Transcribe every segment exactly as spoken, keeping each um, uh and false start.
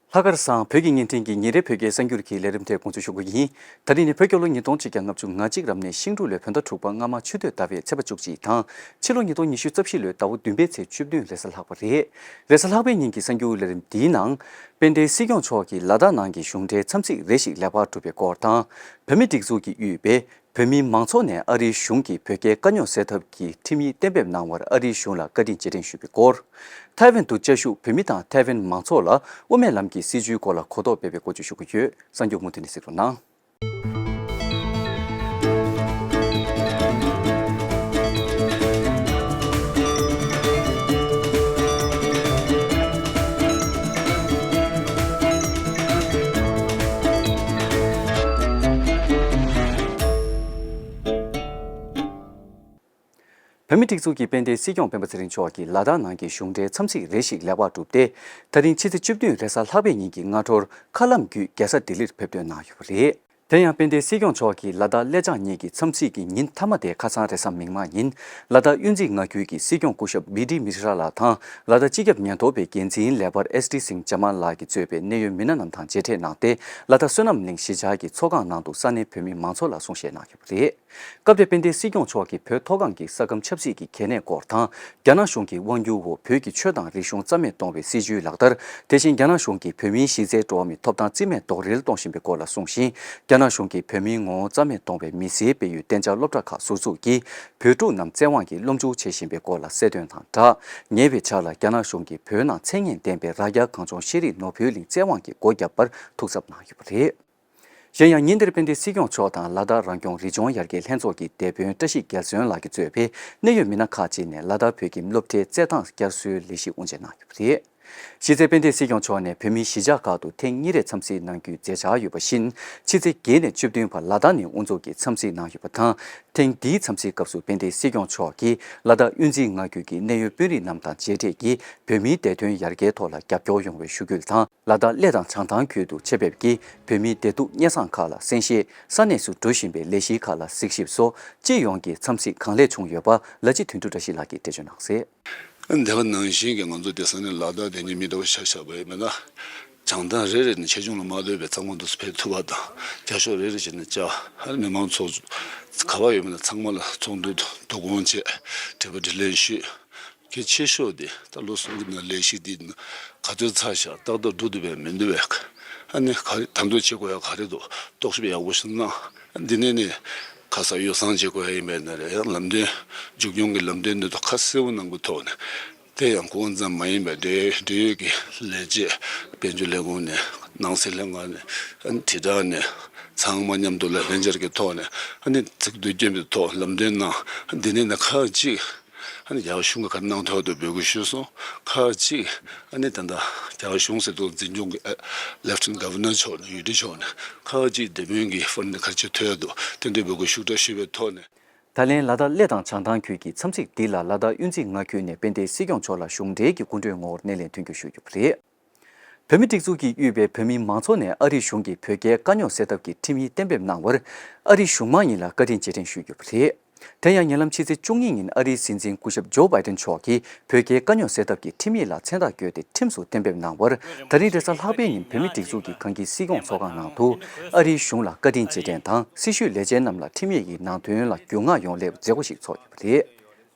ལྷག་དཀར་བཟང་། བོད་ཀྱི་བརྙན་འཕྲིན་གྱི་ཉིན་རེའི་བོད་སྐད་གསར་འགྱུར་གྱི་ལས་རིམ་དེ་དགོངས་ཚུལ་ཞུ་གི་ཡིན། ད་རིང་ནི་བོད་རྒྱལ་ལོ་ཉིས་སྟོང་ཆིག་བརྒྱ་ལྔ་བཅུ་ང་གཅིག་རབ་གནས་ཤིང་འབྲུག་ལོའི་བོད་ཟླ་དྲུག་པ་སྔ་མ་ཆུ་སྟོད་ཟླ་བའི་ཚེས་པ་བཅུ་གཅིག་དང་། ཕྱི་ལོ་ཉིས་སྟོང་ཉི་ཤུ་རྩ་བཞི་ལོའི་ཟླ་བ་བདུན་པའི་ཚེས་བཅུ་བདུན་རེས་གཟའ་ལྷག་པ་རེད། རེས་གཟའ་ལྷག་པའི་ཉིན་གྱི་གསར་འགྱུར་ལས་རིམ་འདིའི་ནང་། དཔལ་ལྡན་སྲིད་སྐྱོང་མཆོག་གིས་ལ་དྭགས་ནང་གི་གཞུང་འབྲེལ་འཚམས་གཟིགས་རེ་ཞིག་ལེགས་པར་གྲུབ་པའི་སྐོར་དང་། བོད་མིའི་སྒྲིག་འཛུགས་ཀྱིས་དབུས་པའི་བོད་མིའི་མང་ཚོགས་ནས་ཨ་རིའི་གཞུང་གིས་བོད་རྒྱའི་དཀའ་རྙོག་སེལ་ཐབས་ཀྱི་ཁྲིམས་ཡིག་གཏན་འབེབས་གནང་བར་ཨ་རིའི་གཞུང་ལ་བཀའ་དྲིན་རྗེས་དྲན་ཞུས་པའི་སྐོར། ཐའེ་ཝན་དུ་བཅའ་བཞུགས་བོད་མི་དང་ཐའེ་ཝན་མང་ཚོགས་ལ་དབུ་མའི་ལམ་གྱི་སྲིད་བྱུས་སྐོར་ལ་གོ་རྟོགས་སྤེལ་བའི་སྐོར་བཅས་ཞུ་གི་ཡོད། གསར་འགྱུར་མུ་མཐུད་ནས་གཟིགས་རོགས་གནང་། བོད་མིའི་སྒྲིག་འཛུགས་ཀྱི་དཔལ་ལྡན་སྲིད་སྐྱོང་སྤེན་པ་ཚེ་རིང་མཆོག་གིས་ལ་དྭགས་ནང་གི་གཞུང་འབྲེལ་འཚམས་གཟིགས་རེ་ཞིག་ལེགས་པར་གྲུབ་སྟེ། ད་རིང་ཕྱི་ཚེས་བཅུ་བདུན་རེས་གཟའ་ལྷག་པའི་ཉིན་གྱི་སྔ་དྲོར་མཁའ་ལམ་བརྒྱུད་རྒྱལ་ས་ལྡི་ལིར་ཕེབས་ཐོན་གནང་ཡོད་པ་རེད། དེ་ཡང་དཔལ་ལྡན་སྲིད་སྐྱོང་མཆོག་གིས་ལ་དྭགས་སླེ་ལྕགས་གཉིས་ཀྱི་འཚམས་གཟིགས་ཀྱི་ཉིན་མཐའ་མ་དེ་ཁ་སང་རེས་གཟའ་མིག་དམར་ཉིན་ལ་དྭགས་དབུས་འཛིན་མངའ་ཁུལ་གྱི་སྲིད་སྐྱོང་སྐུ་ཞབས་བི་ཌི་མི་ཤྲ་ལགས་དང་ལ་དྭགས་སྤྱི་ཁྱབ་ཉེན་རྟོག་པའི་འགན་འཛིན་ལས་འཕར་ཨེས་ཌི་སིང་ཇ་མཱལ་ལགས་ཀྱིས་གཙོས་པའི་གནད་ཡོད་མི་སྣ་རྣམས་དང་མཇལ་འཕྲད་གནང་སྟེ། ལ་དྭགས་བསོད་ནམས་གླིང་གཞིས་ཆགས་ཀྱི་ཚོགས་ཁང་ནང་དུ་ས་གནས་བོད་མི་མང་ཚོགས་ལ་གསུང་བཤད་གནང་ཡོད་པ་རེད། སྐབས་དེར་དཔལ་ལྡན་སྲིད་སྐྱོང་མཆོག་གིས་བོད་མཐོ་སྒང་གི་ས་ཁམས་ཆབ་སྲིད་ཀྱི་གལ་གནད་སྐོར་དང་། རྒྱ་ནག་གཞུང་གི་དབང་སྒྱུར་འོག་བོད་ཀྱི་ཆོས་དང་རིག་གཞུང་རྩ་མེད་གཏོང་བའི་སྲིད་བྱུས་ལག་བསྟར། དེ་བཞིན་རྒྱ་ནག་གཞུང་གིས་བོད་མིའི་གཞི་རྩའི་འགྲོ་བ་མིའི་ཐོབ་ཐང་རྩིས་མེད་རྡོག་རིལ་གཏོང་བཞིན་པའི་སྐོར་ལ་གསུངས་ཤིང་། རྒྱ་ནག་གཞུང་གིས་བོད་མིའི་ངོ་བོ་རྩ་མེད་གཏོང་བའི་མི་སེར་སྤེལ་ཡུལ་གཏན་འཇགས་སློབ་གྲྭ་ཁག་ཟུར་འཛུགས་ཀྱིས་བོད་ཕྲུག་རྣམས་བཙན་དབང་གིས་སློབ་འཇུག་བྱེད་བཞིན་པའི་སྐོར་ལ་གསལ་སྟོན་དང་སྦྲགས། ཉེ་བའི་ཆར་ལ་རྒྱ་ནག་གཞུང་གིས་བོད་ནང་མཚན་སྙན་ལྡན་པའི་རྭ་རྒྱ་གངས་ལྗོངས་ཤེས་རིག་ནོར་བུའི་གླིང་བཙན་དབང་གིས་སྒོ་བརྒྱབ་པར་ཐུགས་འཚབ་གནང་ཡོད་པ་རེད། གཞན་ཡང་ཉིན་དེར་དཔལ་ལྡན་སྲིད་སྐྱོང་མཆོག་དང་ལ་དྭགས་རང་སྐྱོང་རི་ལྗོངས་ཡར་རྒྱས་ལྷན་ཚོགས་ཀྱི་སྡེ་དཔོན་བཀྲ་ཤིས་རྒྱལ་སོན་ལགས་ཀྱིས་གཙོས་པའི་གནད་ཡོད་མི་སྣ་ཁག་ཅིག་ནས་ལ་དྭགས་བོད་ཁྱིམ་སློབ་གྲྭའི་རྩེད་ཐང་བསྐྱར་གསོའི་ལས་གཞི་དབུ་འབྱེད་གནང་ཡོད་པ་རེད། གཞི་རྩའི་དཔལ་ལྡན་སྲིད་སྐྱོང་མཆོག་ནས་བོད་མིའི་གཞིས་ཆགས་ཁག་ཏུ་ཐེངས་གཉིས་རེ་འཚམས་གཟིགས་གནང་རྒྱུའི་མཛད་འཆར་ཡོད་པ་བཞིན། ཕྱི་ཚེས་བརྒྱད་ནས་བཅུ་བདུན་བར་ལ་དྭགས་ནས་དབུ་འཛུགས་ཀྱིས་འཚམས་གཟིགས་གནང་ཡོད་པ་དང་། ཐེངས་འདིའི་འཚམས་གཟིགས་སྐབས་སུ་དཔལ་ལྡན་སྲིད་སྐྱོང་མཆོག་གིས་ལ་དྭགས་དབུས་འཛིན་མངའ་ཁུལ་གྱི་གནད་ཡོད་དཔོན་རིགས་རྣམས་དང་མཇལ་འཕྲད་ཀྱིས་བོད་མིའི་བདེ་དོན་ཡར་རྒྱས་ཐོག་ལ་རྒྱབ་སྐྱོར་ཡོང་བའི་ཞུ་སྐུལ་དང་། ལ་དྭགས་གླེ་དང་བྱང་ཐང་ཁུལ་དུ་ཆེད་ཕེབས་ཀྱིས་བོད་མིའི་བདེ་སྡུག་སྙན་སེང་ཁག་ལ་གསན་བཞེས། ས་གནས་སུ་འགྲོ་བཞིན་པའི་ལས་གཞི་ཁག་ལ་གཟིགས་ཞིབ་སོགས་སྤྱི་ཡོངས་ཀྱི་འཚམས་གཟིགས་གང་ལེགས་བྱུང་ཡོད་པ་ལ་སྤྱི་དོན་གྲུབ་བཀྲ་ཤིས་ལགས་ཀྱིས་འགྲེལ་བརྗོད་གནང་གསལ། དེ་ག་ནང་བཞིན་གྱི་ང་ཚོ་དེ་ས་གནས་ལ་དྭགས་དེ་ཉིད་མི་འདྲ་བ་ཤ་ཤ་བ་ཡིན་མིན་ན། བྱང་ཐང་རེ་རེ་ནས་ཆེ་ཆུང་ལ་མ་ལྟོས་པའི་ཚང་མ་འདུག་སེ་ཕེབས་ཐུབ་པ་དང་། རྒྱ་ཤོག་རེ་རེ་བྱས་ནས་བཅར། ཨ་ནི་མི་མང་ཚོགས་ག་པར་ཡོད་མིན་ན་ཚང་མ་ལ་ཚོགས་འདུ་བསྡུ་སྐོང་བྱས། འབྲེལ་བ་དྲིས་ལན་ཞུས། གལ་ཆེ་ཤོས་དེ་ད་ལོ་གསུམ་གྱི་ནང་ལས་གཞི་འདི་ག་ཚོད་ཚར་ཤག་ཏག་ཏག་འགྲོ་ཐུབ་པས་མི་འདུག་པས། ཨ་ནི་ག་རེ་ད་དུང་བྱེད་དགོས་ཡ་ག་རེ་འདུག་རྟོག་ཞིབ་ཡག་པོ་ཞིག་གནང་། འདི་ནས་ནི་ཁ་གསབ་ཡོ་བསྲང་བྱེད་དགོས་ཡ་ཡིན་པས་ན་རེད། ཡང་ལམ་སྟོན་མཇུག་སྐྱོང་གི་ལམ་སྟོན་འདི་ཚོ་ཁ་གསལ་པོ་གནང་གི་ཐོག་ནས། དེ་ཡང་ཁོང་ཙམ་མ་ཡིན་པའི་འབྲེལ་འབྲེལ་ཡོད་ཀྱི་ལས་བྱེད་དཔལ་འབྱོར་ལས་ཁུངས་ནས་ནང་སྲིད་ལྷན་ཁང་ནས་ཨ་ནི་དྲིལ་བསྒྲགས་ནས་ཚང་མ་མཉམ་དུ་ལ་ལྷན་སྦྱར་གྱི་ཐོག་ནས་ཨ་ནི་ཚིག་སྡུད་སྐྱོན་པའི་ཐོག་ལམ་སྟོན་གནང་། འདི་ནས་ནི་ཁག་ཅིག་ཨ་ནི་རྒྱ་གར་གཞུང་གིས་ག་རེ་གནང་ཐུབ་འདུག་འབོད་སྐུལ་ཞུས་སོང་། ཁག་ཅིག་ཨ་ནི་ད་ལྟ་རྒྱ་གར་གཞུང་ཟེར་དུས་འཛིན་སྐྱོང་གི་ཨ་Lieutenant Governor་མཆོག་ནས་ཡུལ་གྲུ་མཆོག་ནས་ཁག་ཅིག་སྡེ་དཔོན་གྱི་ཕོན་ནས་ག་རེ་བྱེད་ཐུབ་འདུག་དེ་འདྲའི་འབོད་སྐུལ་ཤུགས་དྲག་ཞུས་པའི་ཐོག་ནས། ད་ལན་ལ་དྭགས་གླེ་དང་བྱང་ཐང་ཁུལ་གྱི་འཚམས་གཟིགས་འདི་ལ་ལ་དྭགས་དབུས་འཛིན་མངའ་ཁུལ་ནས་དཔལ་ལྡན་སྲིད་སྐྱོང་མཆོག་ལ་གཞུང་འབྲེལ་གྱི་སྐུ་མགྲོན་ངོ་བོར་སྣེ་ལེན་ཐོན་རྒྱུ་ཞུས་ཡོད་པ་རེད། བོད་མིའི་སྒྲིག་འཛུགས་ཀྱིས་དབུས་པའི་བོད་མིའི་མང་ཚོགས་ནས་ཨ་རིའི་གཞུང་གིས་བོད་རྒྱའི་དཀའ་རྙོག་སེལ་ཐབས་ཀྱི་ཁྲིམས་ཡིག་གཏན་འབེབས་གནང་བར་ཨ་རིའི་གཞུང་མང་ཡིན་ལ་བཀའ་དྲིན་རྗེས་དྲན་ཞུས་ཡོད་པ་རེད། དེ་ཡང་ཉེ་ལམ་ཕྱི་ཚེས་བཅུ་གཉིས་ཉིན་ཨ་རིའི་སྲིད་འཛིན་སྐུ་ཞབས་ཇོ་བྷའི་ཏན་མཆོག་གིས་བོད་རྒྱའི་དཀའ་རྙོག་སེལ་ཐབས་ཀྱི་ཁྲིམས་ཡིག་ལ་མཚན་རྟགས་བཀོད་དེ་ཁྲིམས་སུ་གཏན་འབེབས་གནང་བར། ད་རིང་རེས་གཟའ་ལྷག་པའི་ཉིན་བོད་མིའི་སྒྲིག་འཛུགས་ཀྱི་གང་གི་སྲིད་སྐྱོང་ཚོགས་ཁང་ནང་དུ་ཨ་རིའི་གཞུང་ལ་བཀའ་དྲིན་རྗེས་དྲན་དང་སྲི་ཞུའི་ལས་བྱེད་རྣམས་ལ་ཁྲིམས་ཡིག་གི་ནང་དོན་ལ་རྒྱུས་མངའ་ཡོང་སླད་མཛད་སྒོ་ཞིག་ཚོགས་ཡོད་པ་རེད།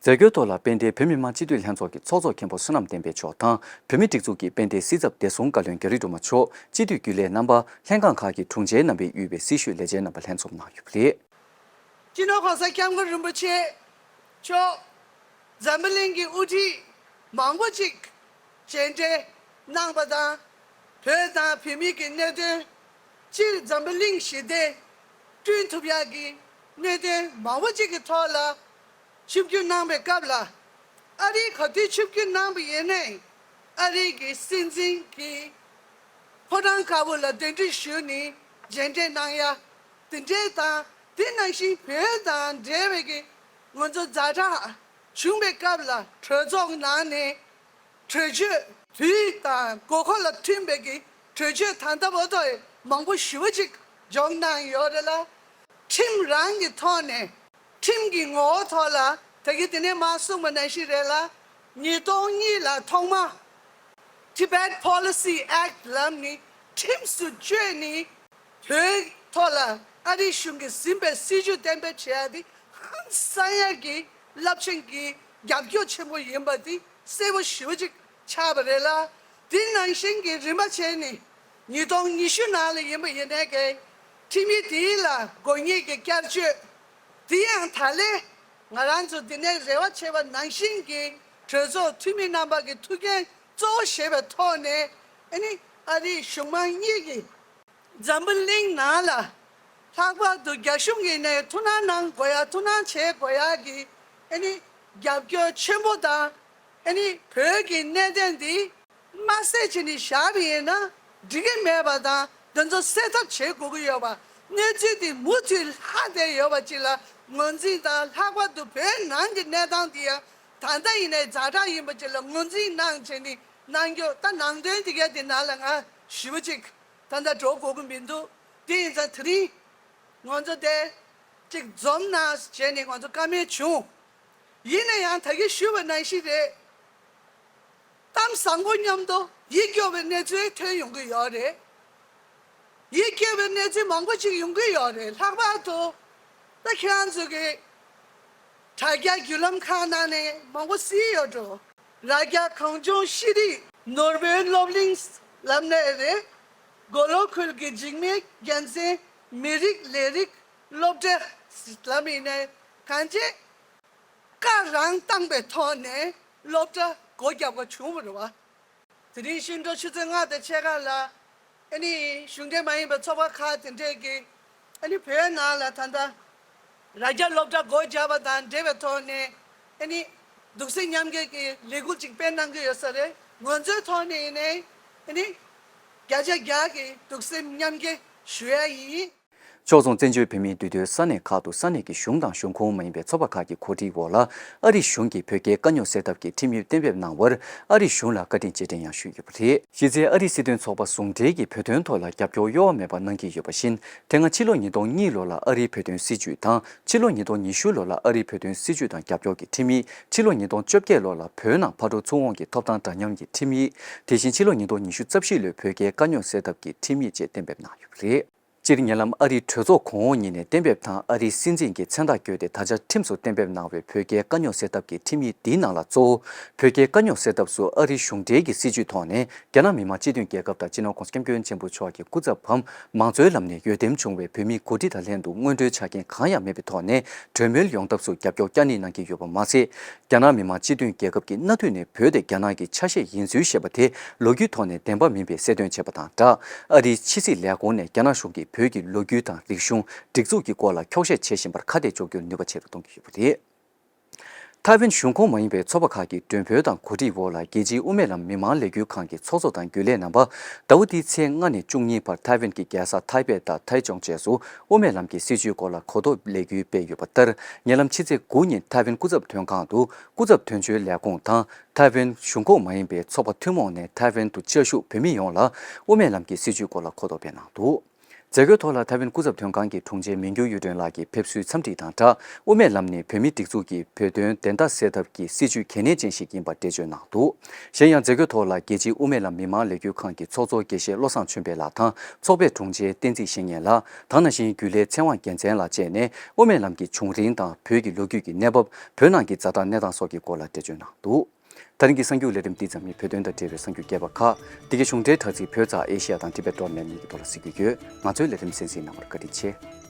མཛད་སྒོའི་ཐོག་ལ་དཔལ་ལྡན་བོད་མི་མང་སྤྱི་འཐུས་ལྷན་ཚོགས་ཀྱི་ཚོགས་གཙོ་མཁན་པོ་བསོད་ནམས་བསྟན་འཕེལ་མཆོག་དང་། བོད་མིའི་སྒྲིག་འཛུགས་ཀྱི་དཔལ་ལྡན་སྲིད་ཚབ་བདེ་སྲུང་བཀའ་བློན་རྒྱ་རི་སྒྲོལ་མ་མཆོག་སྤྱི་འཐུས་རྒྱུན་ལས་རྣམ་པ། ལྷན་ཁང་ཁག་གི་དྲུང་ཆེ་རྣམ་པས་དབུས་པའི་སྲི་ཞུའི་ལས་བྱེད་རྣམ་པ་ལྷན་འཛོམས་གནང་ཡོད་པ་རེད། སྤྱི་ནོར་༸གོང་ས་༸སྐྱབས་མགོན་རིན་པོ་ཆེ་མཆོག་འཛམ་བུ་གླིང་གི་དབུ་ཁྲིད་མང་པོ་ཅིག་མཇལ་འཕྲད་གནང་བ་དང་། བོད་དང་བོད་མིའི་གི་གནད་དོན། སྤྱིར་འཛམ་བུ་གླིང་ཞི་བདེ་བསྐྲུན་ཐུབ་ཡག་གི་གནད་དོན་མང་པོ་ཅིག་གི་ཐོག་ལ་ཆིབས་བསྒྱུར་གནང་བའི་སྐབས་ལ། ཨ་རིའི་ག་དུས་ཆིབས་བསྒྱུར་གནང་བ་ཡིན་ནའི་ཨ་རིའི་གི་སྲིད་འཛིན་གྱིས་ཕོ་བྲང་དཀར་པོ་ལ་གདན་འདྲེན་ཞུས་ནས་མཇལ་འཕྲད་གནང་ཡ། དེ་འདྲའི་དང་དེ་ནང་བཞིན་བོད་དང་འབྲེལ་བའི་གི་ང་ཚོ་ཛ་དྲག་བྱུང་བའི་སྐབས་ལ་གྲོས་ཚོགས་ནང་ནས་གྲོས་ཆོད་དུས་དང་དགོས་མཁོ་ལ་མཐུན་པའི་གི་གྲོས་ཆོད་ད་ལྟ་བར་དུ་མང་པོ་ཞེ་པོ་ཅིག་འཇོག་གནང་ཡོད་རེད་ལ། ཁྲིམས་རང་གི་ཐོག་ནས་ཁྲིམས་ཀྱི་ངོ་བོ་ཐོག་ལ་ད་གིན་དེ་ནས་མར་གསུངས་པ་ནང་བཞིན་རེད་ལ། ཉིས་སྟོང་གཉིས་ལ་ཐོག་མ་ Tibet Policy Act ལམ་ནི་ཁྲིམས་སུ་བཅོས་ནས་བོད་ཐོག་ལ་ཨ་རིའི་གཞུང་གིས་ཟིན་པའི་སྲིད་ཇུས་གཏན་འབེབས་བྱེད་ཡ་དེ་ཧང་སང་ཡ་གི་རླབས་ཆེན་གྱི་རྒྱབ་སྐྱོར་ཆེན་པོ་ཡིན་པ་དེ་གསལ་པོ་ཞེ་པོ་ཅིག་ཆགས་པ་རེད་ལ། དེ་ནང་བཞིན་གྱི་རིམ་པ་བྱས་ནས་ཉིས་སྟོང་ཉི་ཤུ་ནང་ལ་ཡིན་པ་ཡིན་ནའི་གི་ཁྲིམས་ཡིག་དེ་ལ་དགོས་ངེས་ཀྱི་བསྐྱར་བཅོས། དེ་ཡང་ད་ལན་ང་རང་ཚོ་འདི་ནས་རེ་བ་བྱས་པ་ནང་བཞིན་གྱི་གྲོས་ཚོགས་འཐུས་མི་རྣམ་པ་གི་ཐུགས་འགན་གཙོ་བོ་བཞེས་པའི་ཐོག་ནས་ཨ་ནི་ཨ་རིའི་གཞུང་མང་གཉིས་ཀྱིས་འཛམ་བུ་གླིང་ནང་ལ་ལྷག་པར་དུ་རྒྱ་གཞུང་གིས་ནས་ཐུགས་སྣང་གནང་དགོས་ཡ། ཐུགས་སྣང་བྱེད་དགོས་ཡ་གི་ཨ་ནི་རྒྱབ་སྐྱོར་ཆེན་པོ་དང་། ཨ་ནི་བོད་ཀྱི་གནད་དོན་འདི་དམར་གསོད་བྱས་ནས་བཞག་པ་ཡིན་ན་འགྲིག་གི་མེད་པ་དང་། འདི་ཚོ་སེལ་ཐབས་བྱེད་དགོས་ཀྱི་ཡོད་པ། གནས་ཚུལ་འདི་མུ་མཐུད་ལྷག་བསྡད་ཡོད་པ་ཅིག་ལ་ངོས་འཛིན་དང་། ལྷག་པར་དུ་བོད་ནང་གི་གནས་སྟངས་འདི་ཡང་ད་ལྟ་ཡིན་ནའི་ཛ་དྲག་ཡིན་པ་ཅིག་ལ་ངོས་འཛིན་གནང་བྱས་ནས་གནང་རྒྱུ། ད་ནང་དོན་འདི་ག་འདི་ནང་ལ་ང་ཞེ་པོ་ཅིག་ད་ལྟ་འགྲོ་དགོས་ཀྱི་མི་འདུག་དེ་ཡིན་ཙང་དེ་རིང་ང་ཚོ་དེ་ཅིག་འཛོམས་གནང་བྱས་ནས་ང་ཚོ་བཀའ་མོལ་བྱུང་། ཡིན་ན་ཡང་ད་གིན་ཞུས་པ་ནང་བཞིན་རེད། གཏམ་བཟང་པོ་མཉམ་དུ་ཡིད་སྐྱོ་བའི་གནས་ཚུལ་ཐོན་ཡོང་གི་ཡོད་རེད། ཡིད་སྐྱོ་བའི་གནས་ཚུལ་མང་པོ་ཅིག་ཡོང་གི་ཡོད་རེད། ལྷག་པར་དུ་ད་ཁྱེད་རང་ཚོ་གི་དྲ་རྒྱ་བརྒྱུད་ལམ་ཁག་ནང་ནས་མང་པོ་གཟིགས་ཡོད་འགྲོ། རྭ་རྒྱ་གངས་ལྗོངས་ཤེས་རིག་ནོར་བུའི་སློབ་གླིང་ལབ་ནའི་རེད། མགོ་ལོག་ཁུལ་གྱི་འཇིགས་མེད་རྒྱལ་མཚན་མི་རིགས་ལས་རིགས་སློབ་གྲྭ་ལབ་ཡིན་ནའི་གང་ཅི། བཀའ་རང་བཏང་པའི་ཐོག་ནས་སློབ་གྲྭ་སྒོ་བརྒྱབ་པ་བྱུང་བ་རེད་བ། དེ་རིང་ཤིང་ཏོག་ཆུ་ཚོད་ལྔ་དང་ཕྱེད་ཀ་ལ་ཨ་ནི་གཞུང་འབྲེལ་མ་ཡིན་པའི་ཚོགས་པ་ཁག་དེ་འདྲས་ཀྱིས་ཨ་ནི་བོད་ནང་ལ་ད་ལྟ་རྭ་རྒྱ་སློབ་གྲྭ་སྒོ་བརྒྱབ་པ་དང་འབྲེལ་བའི་ཐོག་ནས་ཨ་ནི་གདུང་སེམས་མཉམ་སྐྱེད་ཀྱི་ལས་འགུལ་ཅིག་སྤེལ་གནང་གི་ཡོད་ས་རེད། ང་ཚོའི་ཐོག་ནས་ཡིན་ནའི་ཨ་ནི་བརྒྱ་ཆ་བརྒྱ་གི་གདུང་སེམས་མཉམ་སྐྱེད་ཞུ་ཡ་ཡིན། ཕྱོགས་མཚུངས་བཙན་བྱོལ་བོད་མིའི་འདུས་སྡོད་ས་གནས་ཁག་ཏུ་ས་གནས་ཀྱི་གཞུང་དང་གཞུང་ཁོངས་མ་ཡིན་པའི་ཚོགས་པ་ཁག་གི་གོ་སྒྲིག་འོག་ལ་ཨ་རིའི་གཞུང་གིས་བོད་རྒྱའི་དཀའ་རྙོག་སེལ་ཐབས་ཀྱི་ཁྲིམས་ཡིག་གཏན་འབེབས་གནང་བར་ཨ་རིའི་གཞུང་ལ་བཀའ་དྲིན་རྗེས་དྲན་ཡང་ཞུས་ཡོད་པ་རེད། གཞི་རྩའི་ཨ་རིའི་སྲིད་དོན་ཚོགས་པ་ཟུང་འབྲེལ་གྱིས་བོད་དོན་ཐོག་ལ་རྒྱབ་སྐྱོར་གཡོ་བ་མེད་པ་གནང་གི་ཡོད་པ་བཞིན། དེ་སྔ་ཕྱི་ལོ་ཉིས་སྟོང་གཉིས་ལོ་ལ་ཨ་རིའི་བོད་དོན་སྲིད་བྱུས་དང་། ཕྱི་ལོ་ཉིས་སྟོང་ཉི་ཤུ་ལོ་ལ་ཨ་རིའི་བོད་དོན་སྲིད་བྱུས་དང་རྒྱབ་སྐྱོར་གྱི་ཁྲིམས་ཡིག་ཕྱི་ལོ་ཉིས་སྟོང་བཅོ་བརྒྱད་ལོ་ལ་བོད་ནང་ཕར་འགྲོ་ཚུར་འོང་གི་ཐོབ་ཐང་འདྲ་མཉམ་གྱི་ཁྲིམས་ཡིག་དེ་བཞིན་ཕྱི་ལོ་ཉིས་སྟོང་ཉི་ཤུ་རྩ་བཞི་ལོའི་བོད་རྒྱའི་དཀའ་རྙོག་སེལ་ཐབས་ཀྱི་ཁྲིམས་ཡིག་བཅས་གཏན་འབེབས་གནང་ཡོད་པ་རེད། སྤྱིར་ཉེ་ལམ་ཨ་རིའི་གྲོས་ཚོགས་གོང་འོག་གཉིས་ནས་གཏན་འབེབས་དང་ཨ་རིའི་སྲིད་འཛིན་གྱིས་མཚན་རྟགས་བཀོད་དེ་ད་ཆ་ཁྲིམས་སུ་གཏན་འབེབས་གནང་བའི་བོད་རྒྱའི་དཀའ་རྙོག་སེལ་ཐབས་ཀྱི་ཁྲིམས་ཡིག་འདིའི་ནང་ལ་གཙོ་བོ་བོད་རྒྱའི་དཀའ་རྙོག་སེལ་ཐབས་སུ་ཨ་རིའི་གཞུང་འབྲེལ་གྱི་སྲིད་བྱུས་ཐོག་ནས་རྒྱ་ནག་མི་དམངས་སྤྱི་མཐུན་རྒྱལ་ཁབ་དང་སྤྱི་ནོར་༸གོང་ས་༸སྐྱབས་མགོན་ཆེན་པོ་མཆོག་གི་སྐུ་ཚབ་བམ་མང་གཙོའི་ལམ་ནས་འོས་འདེམས་བྱུང་བའི་བོད་མིའི་གོ་སྒྲིག་དང་ལྷན་དུ་སྔོན་འགྲོའི་ཆ་རྐྱེན་གང་ཡང་མེད་པའི་ཐོག་ནས་གྲོས་མོལ་ཡོང་ཐབས་སུ་རྒྱབ་སྐྱོར་བསྐྱར་ནན་གནང་གི་ཡོད་པ་མ་ཟད། རྒྱ་ནག་མི་དམངས་སྤྱི་མཐུན་རྒྱལ་ཁབ་ཀྱི་མནའ་མཐུན་ནས་བོད་དེ་རྒྱ་ནག་གི་ཆ་ཤས་ཡིན་ཚུལ་བཤད་པ་དེ་ལོ་རྒྱུས་ཐོག་ནས་བདེན་པ་མིན་པའི་གསལ་སྟོན་བྱས་པ་དང་སྦྲགས། ཨ་རིའི་ཕྱི་སྲིད་ལས་ཁུངས་ནས་རྒྱ་ནག་གཞུང་གིས་བོད་ཀྱི་ལོ་རྒྱུས་དང་རིག་གཞུང་། སྒྲིག་འཛུགས་ཀྱི་སྐོར་ལ་འཁྱོག་བཤད་བྱེད་བཞིན་པར་ཁ་གཏད་གཅོག་རྒྱུར་ནུས་པ་ཆེ་རུ་གཏོང་གི་ཡོད་པ་རེད། ཐའེ་ཝན་གཞུང་ཁོངས་མ་ཡིན་པའི་ཚོགས་པ་ཁག་གི་མགྲོན་འབོད་དང་གོ་སྒྲིག་འོག་ལ་རྒྱལ་སྤྱིའི་དབུ་མའི་ལམ་མི་མང་ལས་འགུལ་ཁང་གི་ཚོགས་གཙོ་དང་རྒྱུན་ལས་རྣམ་པ་ཟླ་བ་འདིའི་ཚེས་ལྔ་ནས་བཅུ་གཉིས་བར་ཐའེ་ཝན་གྱི་རྒྱལ་ས་ཐའེ་པེ་དང་ཐའེ་ཅང་བཅས་སུ་དབུ་མའི་ལམ་གྱི་སྲིད་བྱུས་སྐོར་ལ་གོ་རྟོགས་ལས་འགུལ་སྤེལ་ཡོད་པ་ལྟར། ཉེ་ལམ་ཕྱི་ཚེས་དགུ་ཉིན་ཐའེ་ཝན་སྐུ་ཚབ་དོན་ཁང་དུ་སྐུ་ཚབ་དོན་གཅོད་ལས་ཁུངས་དང་ཐའེ་ཝན་གཞུང་ཁོངས་མ་ཡིན་པའི་ཚོགས་པ་ཐུན་མོང་ནས་ཐའེ་ཝན་དུ་བཅའ་བཞུགས་བོད་མི་ཡོངས་ལ་དབུ་མའི་ལམ་གྱི་སྲིད་བྱུས་སྐོར་ལ་གོ་རྟོགས་སྤེལ་གནང་འདུག་མཛད་སྒོའི་ཐོག་ལ་ཐའེ་ཝན་སྐུ་ཚབ་དོན་ཁང་གི་དྲུང་ཆེ་མིན་གྱུ་གཡུ་སྒྲོན་ལགས་ཀྱིས་ཕེབས་བསུའི་འཚམས་འདྲི་དང་སྦྲགས། དབུ་མའི་ལམ་ནི་བོད་མིའི་སྒྲིག་འཛུགས་ཀྱི་བོད་དོན་བདེན་མཐའ་གསལ་ཐབས་ཀྱི་སྲིད་བྱུས་གལ་གནད་ཅན་ཞིག་ཡིན་པ་འགྲེལ་བརྗོད་གནང་འདུག་གཞན་ཡང་མཛད་སྒོའི་ཐོག་ལ་རྒྱལ་སྤྱིའི་དབུ་མའི་ལམ་མི་མང་ལས་འགུལ་ཁང་གི་ཚོགས་གཙོ་དགེ་བཤེས་བློ་བཟང་ཆོས་འཕེལ་ལགས་དང་ཚོགས་པའི་དྲུང་ཆེ་བསྟན་འཛིན་བཤེས་གཉེན་ལགས་དང་ནང་བཞིན་རྒྱུན་ལས་ཚེ་དབང་རྒྱལ་མཚན་ལགས་བཅས་ནས་དབུ་མའི་ལམ་གྱི་བྱུང་རིམ་དང་བོད་ཀྱི་ལོ་རྒྱུས་ཀྱི་གནས་བབ། བོད་ནང་གི་ཛ་དྲག་གནས་སྟངས་སོགས་ཀྱི་སྐོར་ལ་འགྲེལ་བརྗོད་གནང་འདུག་ད་རིང་གི་གསར་འགྱུར་ལས་རིམ་འདི་ཙམ་ཡིན། བོད་དོན་དང་འབྲེལ་བའི་གསར་འགྱུར་རྒྱས་པ་ཁག་འདི་གའི་གཞུང་འབྲེལ་དྲ་ཚིགས་བོད་ཙ་ཨེ་ཤི་ཡ་དང་Tibet dot net གཉིས་ཀྱི་ཐོག་ལ་གཟིགས་རྒྱུ་ཡོད། ང་ཚོའི་ལས་རིམ་གསན་གཟིགས་གནང་བར་བཀའ་དྲིན་ཆེ།